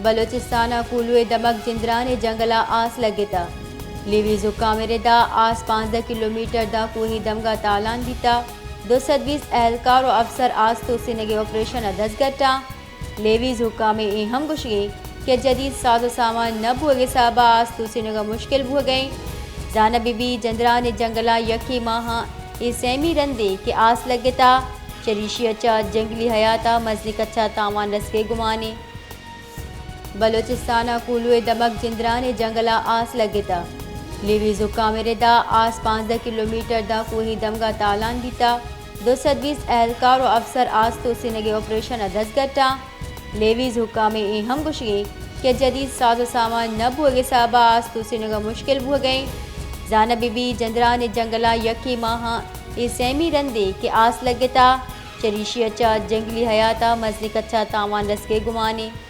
بلوچستان ء کولو ء دمگ جندران ء جنگل ء آس لگتہ۔ لیویز حکام ء ردا آس پانزدہ کلومیٹر داں کوہی دمگا تالان بیتہ۔ دو سد بیست اہلکار و افسر آس توسینگ ء آپریشن ء دزگٹاں۔ لیویز حکام ء اے ہم گوشگیں کہ جدید ساز و سامان نہ بوگ ء سبب ء آس توسینگ ء مشکل بوگ ء انت۔ زانگ بہ بی جندران ء جنگلاں یکے ماہاں اے سیمی رندے کہ آس لگتہ، چریشی ء چہ جنگلی حیات ء مزنیں کچ ء تاوان رسگ ء گمان انت۔ بلوچستان ء کولو ء دمگ جندران ء جنگل ء آس لگتہ۔ لیویز حکام ء ردا آس پانزدہ کلومیٹر داں کوہی دمگا تالان بیتہ۔ دو سد بیست اہلکار و افسر آس توسینگ ء آپریشن ء دزگٹاں۔ لیویز حکام ء اے ہم گوشگیں کہ جدید ساز و سامان نہ بوگ ء سبب ء آس توسینگ ء مشکل بوگ ء انت۔ زانگ بہ بی جندران ء جنگلاں یکے ماہاں اے سیمی رندے کہ آس لگتہ، چریشی ء چہ جنگلی حیات ء مزنیں کچ ء تاوان رسگ ء گمان انت۔